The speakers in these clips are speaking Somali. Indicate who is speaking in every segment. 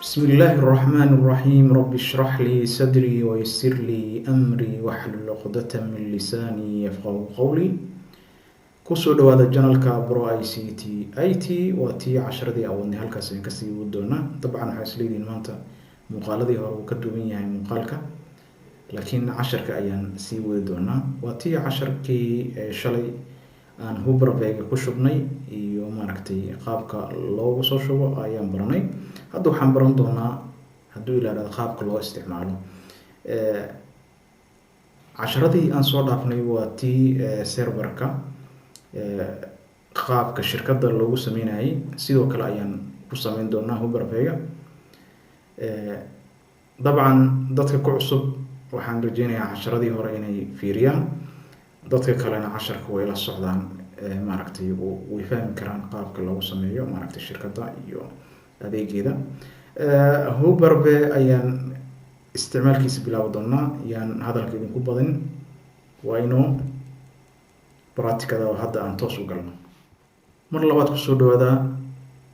Speaker 1: بسم الله الرحمن الرحيم، رب اشرح لي صدري ويسر لي أمري واحلل عقدة من لساني يفقهوا قولي. Kusoo dhawaada channelka Bro ICT IT. Waa tii casharadii awadnay, halkaas ayaan kasii wadi doonaa. Dabcan waxaa isleedihiin maanta muuqaaladii hore uu ka duwan yahay muuqaalka, laakiin casharka ayaan sii wadi doonaa. Waa tii casharkii shalay aan Hyper-V-ga ku shubnay iyo maaragtay qaabka loogu soo shubo ayaan baranay. Hadda waxaan baran doonaa, hadduu ilaahdo, qaabka loo isticmaalo. Casharadii aan soo dhaafnay waa tii serverka qaabka shirkadda loogu sameynayay. Sidoo kale ayaan ku sameyn doonaa Hyper-V-ga. Dabcan dadka ku cusub waxaan rajeynayaa casharadii hore inay fiiriyaan, dadka kalena casharka way la socdaan, maaragtay way fahmi karaan qaabka loogu sameeyo, maaragtay, shirkadda iyo adeegeeda. Hyper-V ayaan isticmaalkiisa bilaabi doonaa. Yaan hadalka idinku badin, waa inuu practicada hadda aan toos u galno. Mar labaad kusoo dhawaadaa,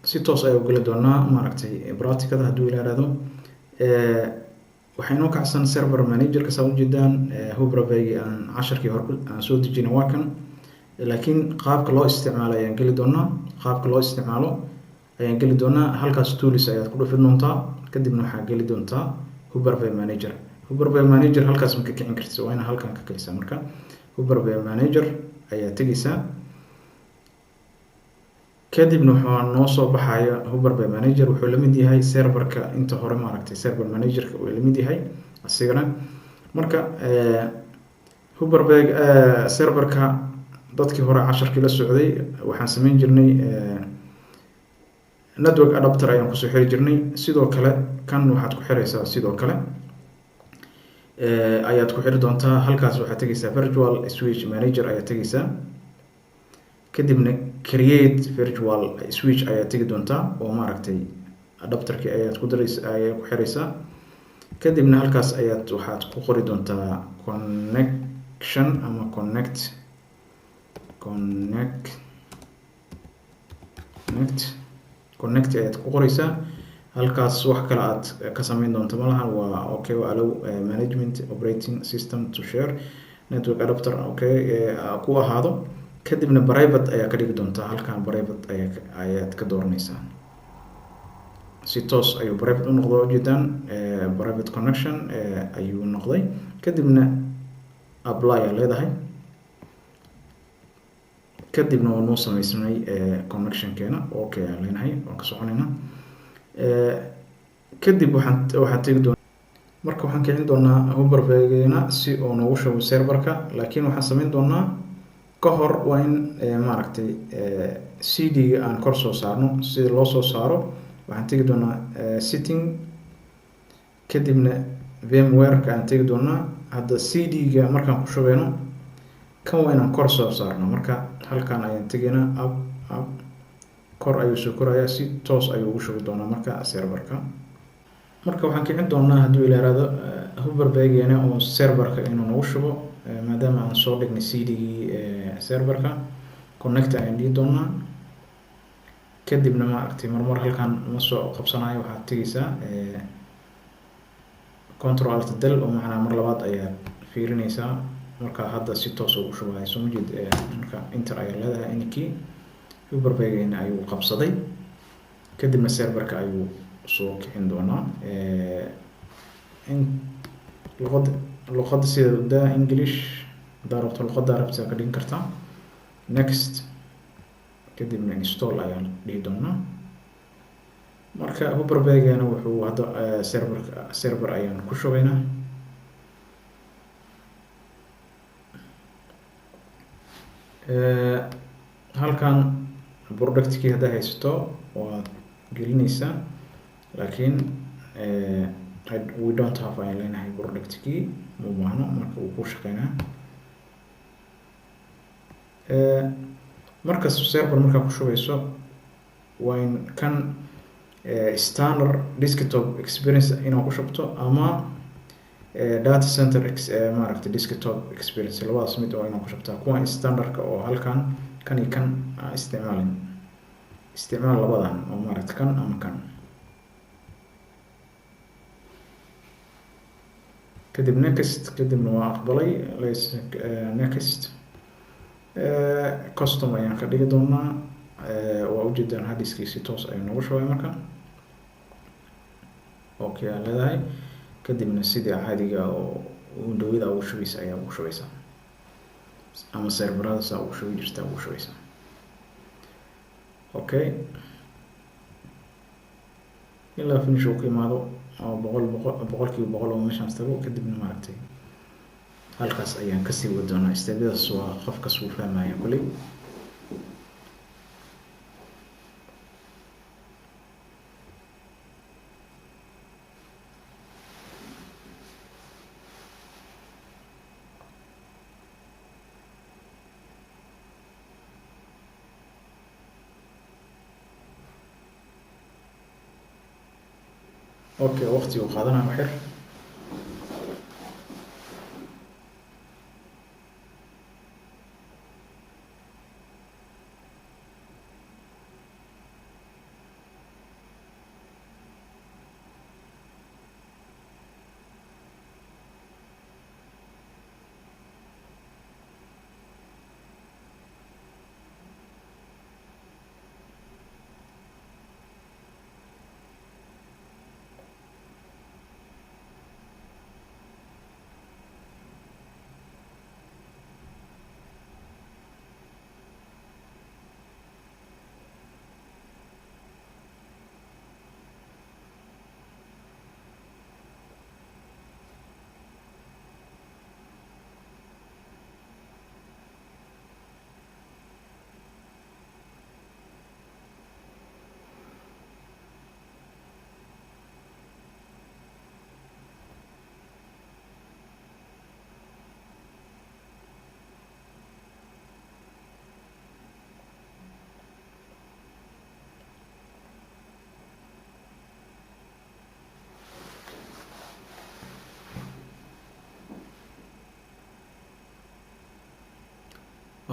Speaker 1: si toos ayaa u geli doonaa, maaragtay, practicada hadduu ilaahdo. Waxaa inoo kacsan server managerka, saa ujeedaan. Hyper-V-gi aan casharkii hore aan soo dejina waa kan, laakiin qaabka loo isticmaalo ayaan geli doonaa. Qaabka loo isticmaalo ayaan geli doonaa. Halkaas tools ayaad ku dhufi doontaa, kadibna waxaa geli doontaa Hyper-V manager. Hyper-V manager halkaas ma ka kicin kartid, waa inaa halkan ka kicisaa. Marka Hyper-V manager ayaa tegeysaa, kadibna waxaa noo soo baxaya Hyper-V manager. Wuxuu la mid yahay serverka inta hore, maaragtay, server managerka uu la mid yahay asigana. Marka Hyper-V serverka, dadkii hore casharkii la socday, waxaan sameyn jirnay network adapter ayaan kusoo xiri jirnay. Sidoo kale kan waxaad ku xiraysaa, sidoo kale ayaad ku xiri doontaa. Halkaas waxaad tegeysaa virtual switch manager ayaad tegeysaa, kadibna create virtual switch ayaad tegi doontaa, oo maaragtay adapterkii ayaad ku daraysa, ayaad ku xiraysaa. Kadibna halkaas ayaad waxaad ku qori doontaa connection ama connect ayaad ku qoreysaa halkaas. Wax kale aad ka sameyn doonto malaha. Waa okay, allow management operating system to share network adapter, okay ku ahaado. Kadibna private ayaa ka dhigi doontaa. Halkan private ayaad ka dooraneysaa, si toos ayuu private u noqdo. Ujeedaan, private connection ayuu noqday. Kadibna apply aa leedahay, kadibna waa noo sameysmay connectionkeena. Okay aan leenahay, waan ka soconeynaa. Kadib waxaan tegi doona, marka waxaan kicin doonaa Hyper-V-geena si uu noogu shubo serverka. Laakiin waxaan sameyn doonaa ka hor waa in, maaragtay, CD-ga aan kor soo saarno. Sida loo soo saaro, waxaan tegi doonaa setting, kadibna VMware-ka aan tegi doonaa. Hadda CD-ga markaan ku shubeyno kan waa inaan kor soo saarno. Marka halkan ayaan tegaynaa, up up, kor ayuu soo korayaa, si toos ayuu ugu shubi doonaa marka serverka. Marka waxaan kicin doonaa, hadduu ilaahdo, Hyper-V-geena oo serverka inuu nagu shubo, maadaama aan soo dhignay CD-gii serverka. Connect ayaan dhihi doonaa. Kadibna, maaragtay, marmar halkan ma soo qabsanayo, waxaad tegeysaa control alt del, oo macnaa mar labaad ayaad fiirineysaa. Marka hadda si toos ugu shubaya, soo ma jeed? Marka enter ayaa leedahay, inkii Hyper-V-geena ayuu qabsaday. Kadibna serverka ayuu soo kicin doonaa. In luqadda sida daa English, haddaa rabto luqadda rabta ka dhigin kartaa. Next, kadibna install ayaan dhihi doonaa. Marka Hyper-V-geena wuxuu hadda server ayaan ku shubaynaa. Halkan productkii haddaa haysato waad gelineysaa, laakiin we don't have ayaan leenahay, productkii ma baahno. Marka uu ku shaqeynaa. Markas server markaa ku shubeyso, waa in kan standard desktop experience inaad ku shubto ama data center, maaragtay, desktop experience. Labadaas mid waa inaad ku shubtaa. Kuwan standardka oo halkan kan iyo kan isticmaalin, isticmaal labadan oo, maaragta, kan ama kan. Kadib next, kadibna waa aqbalay. Next, custom ayaan ka dhigi doonaa. Waa ujeedaan, hard diskii si toos ayuu noogu shubay. Marka okay aa leedahay, kadibna sidii caadiga oo windowada ugu shubaysa ayaa ugu shubaysaa, ama serverada saa ugu shubi jirta ugu shubaysaa. Okay, ilaa finish uu ka imaado oo boqol boqol 100% oo meeshaas tago, kadibna maaragtay halkaas ayaan kasii wadi doonaa. Stepyadaas waa qofkas wuu fahmaya kuley. Okay, waqti uu qaadanaya waxyar.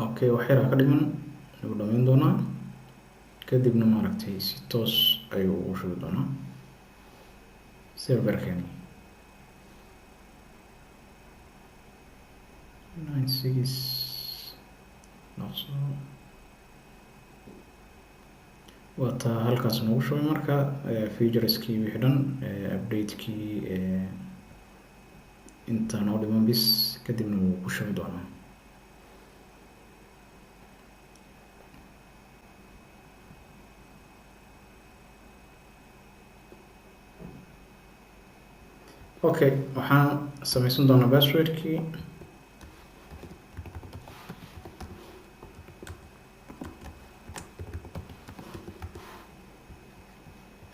Speaker 1: Okay, wax yaraa ka dhiman, wuu dhameyn doonaa, kadibna maaragtay si toos ayuu ugu shubi doonaa serverkani. 96 dhaqso waa taa halkaas noogu shubay. Marka featureskii wixii dhan, updatekii inta noo dhiman bis, kadibna wuu ku shubi doonaa. Okay, waxaan sameysan doonaa passwordkii.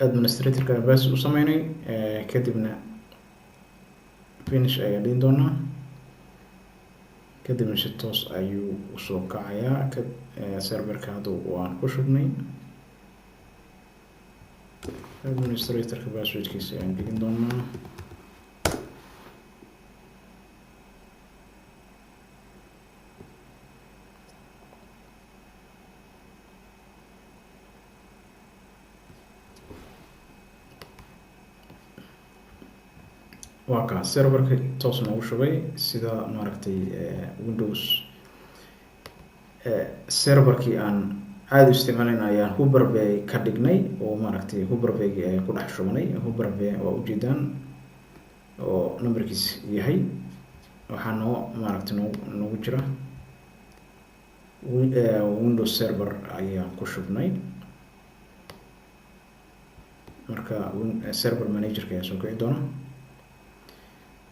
Speaker 1: Administratorka password u sameynay, kadibna finish ayaa dhihin doonaa, kadibna si toos ayuu usoo kacayaa ka serverka. Hadda waan ku shubnay, administratorka passwordkiisa ayaan gelin doonaa. Waa kaa serverka toos noogu shubay. Sida maaragtay Windows serverkii aan caadi u isticmaalin ayaan Hyper-V ka dhignay, oo maaragtay Hyper-V-gii ayaan ku dhex shubanay. Hyper-V waa ujeedaan oo numberkiis yahay. Waxaa noo maaragtay noogu jira Windows Server ayaan ku shubnay. Marka Server Managerka ayaa soo kici doona.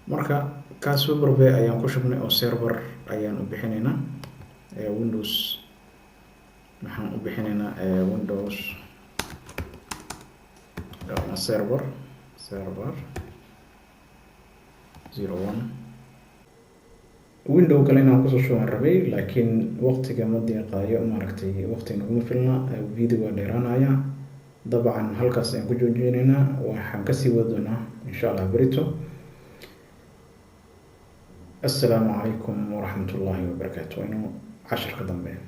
Speaker 1: Marka kaas Hyper-V ayaan ku shubnay oo server ayaan u bixinaynaa Windows. Waxaan u bixinaynaa Windows Server 01. Window kale inaan kusoo shuban rabay, laakiin waqtiga ma deeqaayo, maaragtay waqti naguma filna, video waa dheeraanaya. Dabcan halkaas ayaan ku joojinaynaa, waxaan kasii wadi doonaa insha Allah berito. Assalaamu calaykum waraxmat ullaahi wabarakaatu. Inuu cashirka dambe.